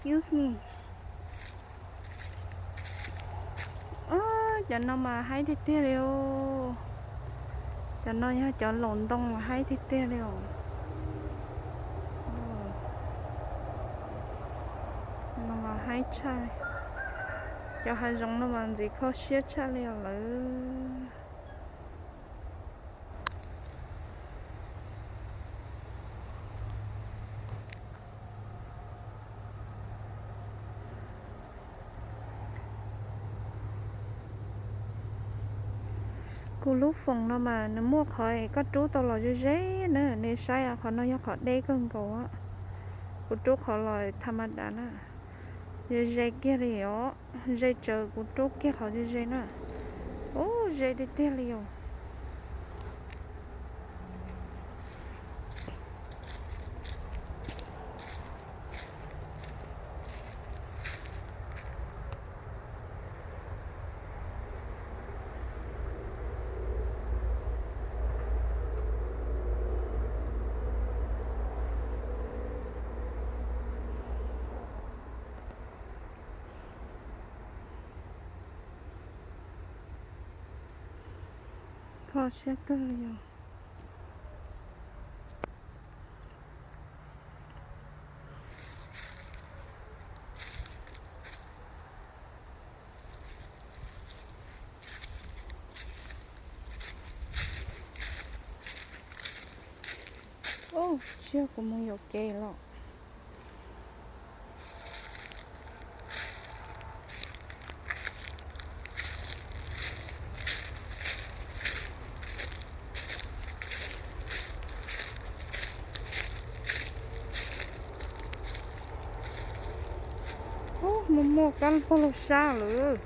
Excuse me. Cov no mas haib tiag tiag li os. Cov no yog cov laus ntoo mas haib tiag tiag li os. No mas haib tshaj. Cov hav zoov no mas ntxim kho siab tshaj li os lawm. Kuv lub foom no mas nws muaj qhov koj rub tau los ze ze na, nej saib qhov no yog qhov deb kawg nkaus. Kuv rub qhov los tha ma da na, ze ze kiag li os, ze tsawv kuv rub kiag qhov ze ze na. Ub, ze tiag tiag li os. Kho siab kawg li os. Ub, tsiag kuv mus yuam kev los. Ub, muaj muaj kab pog lug sab lawm.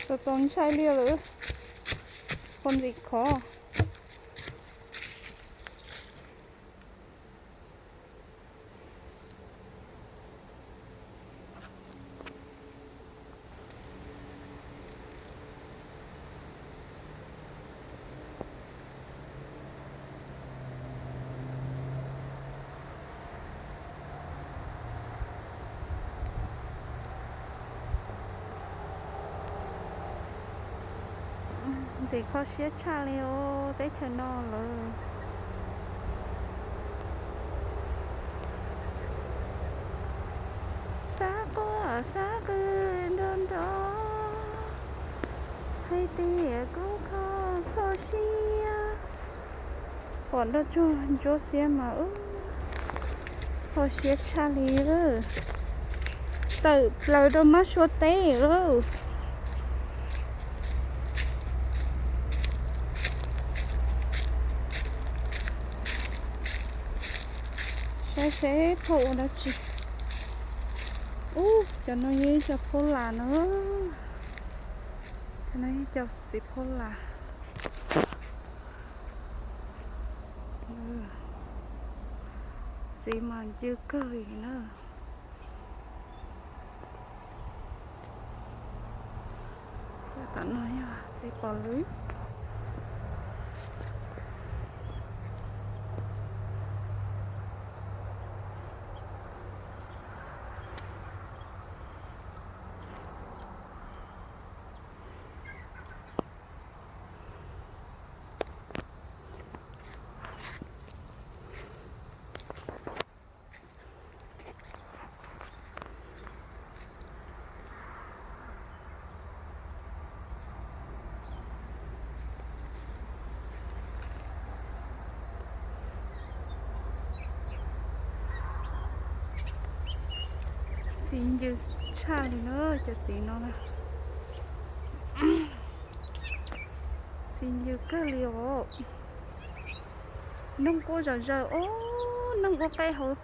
Txaus txaus ntshai li lawm. Poj ntxim khov. Ntxim kho siab tshaj li os teb chaws no lawm. Xav quaj xav qw nrov nrov, hais tias kuv kho kho siab. Pom nroj tsuag ntsuab xiab mas ub, kho siab tshaj li. Tawm plaws rau mab sua teb lawm. Saib seb phauj ua dab tsi. Ub, cov no yog ib co phauj las na. Cov no yog cov txiv phauj las. Txiv mas ncw kawg li na. Tom no yog txiv pos lwm. Txi ncw tshaj li na, cov txiv no na. Txi ncw kawg li os. Noog quaj zom zaws os, noog ua qe hauv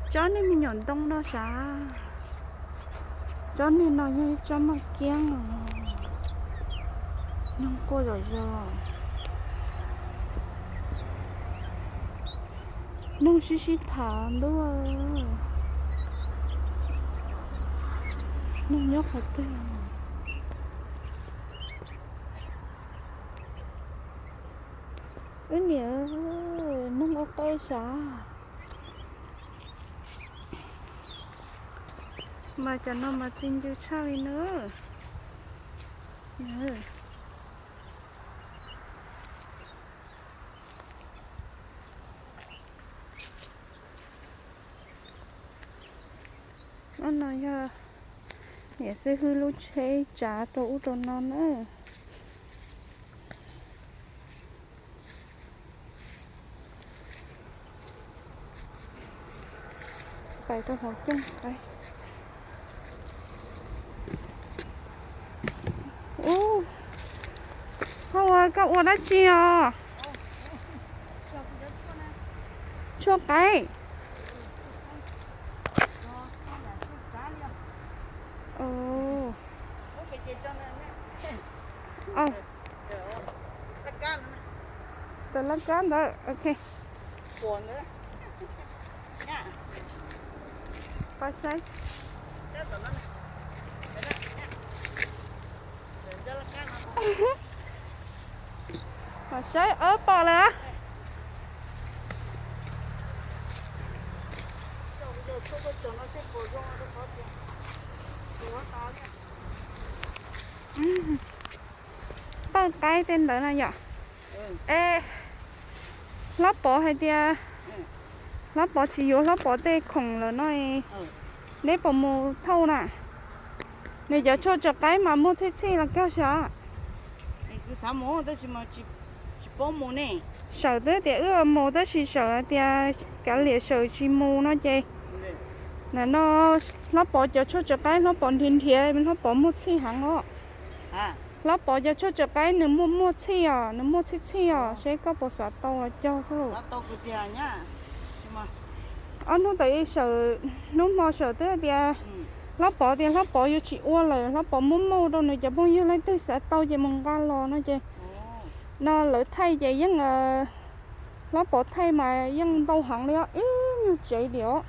tsob niag me nyuam ntoo no sav. Tsob niag no yog ib tsob maj kiab os. Noog quaj zom zaws. Noog sib sib tham ntuj. Noog nyob qhov twg? Wb niam, noog ua qe sav. Mas cov no mas txi ncw tshaj li na. Ob no yog niam xib hwb lub tsheb tsav rau ub rau no na. Pais rau hauv cooj pais. Ub, Hauj, koj ua dab tsi os? Tshuaj qaib. Tus laj kab ntawd, ok. Pab saib. Pab saib, pom lawm. Pawj qaib tej ntawd na yom. Es, Hlob Pov hais tias Hlob Pov tsis yuav Hlob Pov tej khoom lawm no, neb puas mus thauj na? Nws cov tshuaj tso qaib mas muaj txhij txhij los kawg sav. Sawm twb tias wb mus tab sis sawm tias kav liam sawm tsis mus no ces, ntawm no Hlob Pov cov tshuaj tso qaib Hlob Pov nrhiav nrhiav Hlob Pov muaj txhij heev os. Hlob Pov cov tshuaj tso qaib nws muaj muaj txhij os, nws muaj txhij txhij os, seb koj puas xav tau los cog xwb. Ob hnub tawm sawm, hnub hmo sawm twb tias, Hlob Pov tias Hlob Pov yuav tsis ua lawm, Hlob Pov muab muag rau nws cov phooj ywg, leej twg xav tau ces mus nqa los no ces, no lawv thaij ces yeej, Hlob Pov thaij mas yeej ntau heev li os, ib nyuag tsev diam os.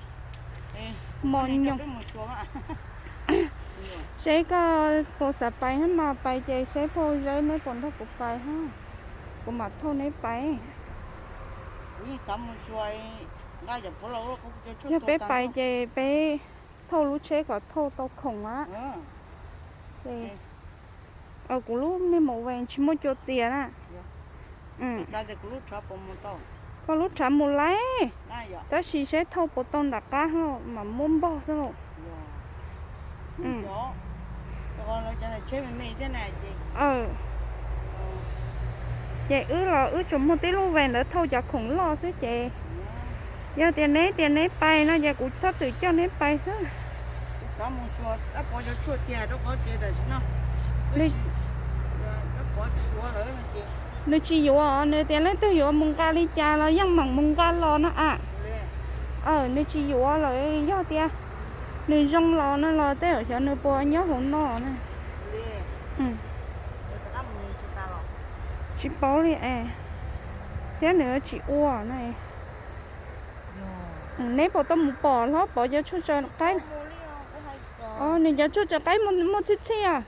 Mos nyoos. Seb koj puas xav pais hab mas pais ces seb phauj Zeb neb puas nrog kuv pais hab, kuv mam thauj neb pais. Yog peb pais ces peb thauj lub tsheb kom thauj tau khoom a. Kuv lub niag mus ve tsis muaj cua tias na. Koj lub tshav mus laij, tab sis seb thauj puas tau nram qab mam muab npog xwb lauj. Ces wb los wb tsuas muaj tib lub ve ntawd thauj cov khoom loj xwb ces, yog tias neb tias neb pais no ces kuv txhob txwm coj neb pais xwb. Nws tsis yuav, nws tias leej twg yuav mus nqa li cas los yeej meem mus nqa los no a. Nws tsis yuav lawm, yog tias nws zoo los no los tej zaum xyov nws puas nyob hauv no na. Tsis paub li es, thiab nws tsis ua na. Neb puas tau mus pom Hlob Pov cov tshuaj tso qaib? Nws cov tshuaj tso qaib muaj txhij txhij os.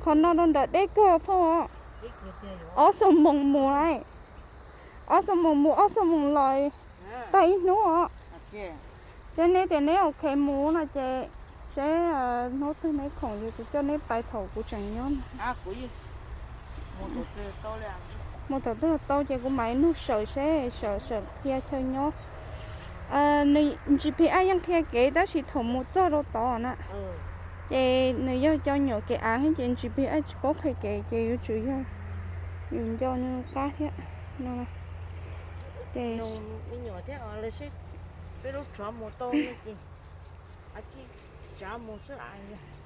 Qhov no rau nram deb kawg phauj os. Ob xuab moos mus lawm. Ob xuab moos mus ob xuab moos los tag ib hnub os. Ces neb tias neb ok mus no ces seb hnub twg neb khoom yus kuv coj neb pais thaum kuv tseem nyob. Mus thaum twg tau ces kuv mam li nug sawm seb sawm sawm qhia chaw nyob. Nws G P S yeej qhia kev tab sis thaum mus txog rau tod na, ces nws yog cov nyuam kev av ces G P S tsis paub qhia kev ces yuav tsum yog yus nco nws qab thiab no. Ces me nyuam thiab, peb lub rhov mus tau no ces, a, tsis tsav mus xwb a,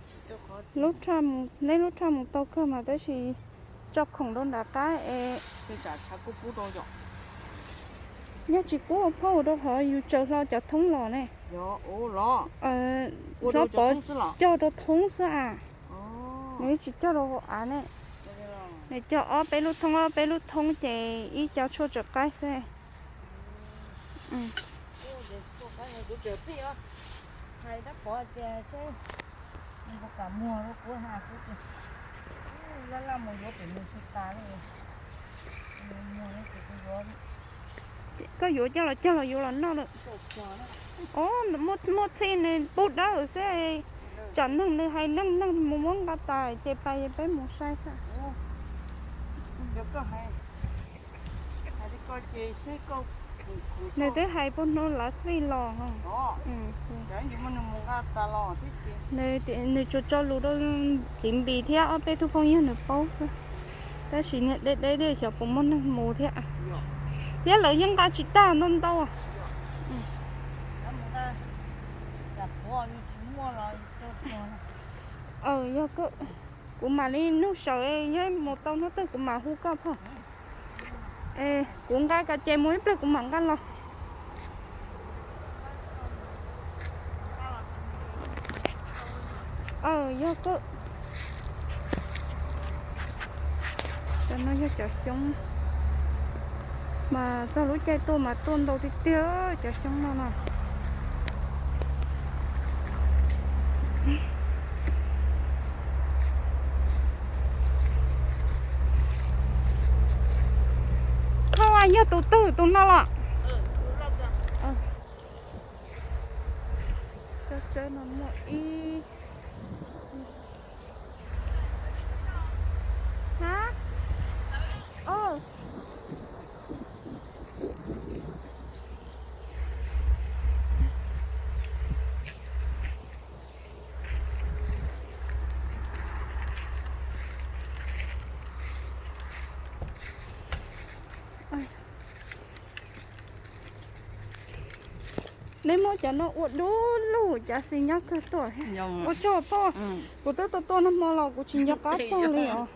tsis rau qhov lub rhaj mus, neb lub rhaj mus tau kawg mas tab sis tso khoom rau nram qab es, tsam tshav kub kub rau yom. Yog tsis kub ua phauj rau qhov yus tsaws hlo cov thoob los ne. Yog, los, ua hlob rau cov pov thoob xwb los? Cog rau thoob xwb a. Nws tsis cog rau hauv av ne. Nws cog ob peb lub thoob ob peb lub thoob ces ib co tshuaj tsawv qaib xwb. Kuv tseem pheej hais rab Pov tias seb nws puas kam muag rau kuv, kuv tias laj laj mus yuav pem nws tsis tas li. Nws muag ces kuv yuav. Koj yuav coj los cog los yuav los noj lawm. Os, muaj txhij nws pub dawb xwb, tsam neeg nws hais neeg neeg mus muab nqa tas ces pais peb mus saib xwb. Nws twb hais puag hnub last week los. Nws tsuas tso lus rau txiv Npis thiab ob peb tug phooj ywg nws paub xwb. Tab sis niag deb deb xyov puas muaj neeg mus thiab. Thiab lawv yeej nqa tsis tag ntau ntau. Yog, kuv mam li nug sawv, yog mus tau hnub twg kuv mam hu koj phauj. Es kuv nqa kom ces mus ib pliag kuv mam nqa los. Yog kawg. Cov no yog cov xyoob mas txog lub caij tuaj mas tuaj ntau tiag tiag cov xyoob no no. Koj yog tus twg tus no los? Cov tsawb no muaj ib Neb muab cov no ua dub lug cav xis nyob kawg tuaj. Ua tsaug tuaj, kuv twb tuaj tuaj nag hmo los kuv tsis nco qab txog li os.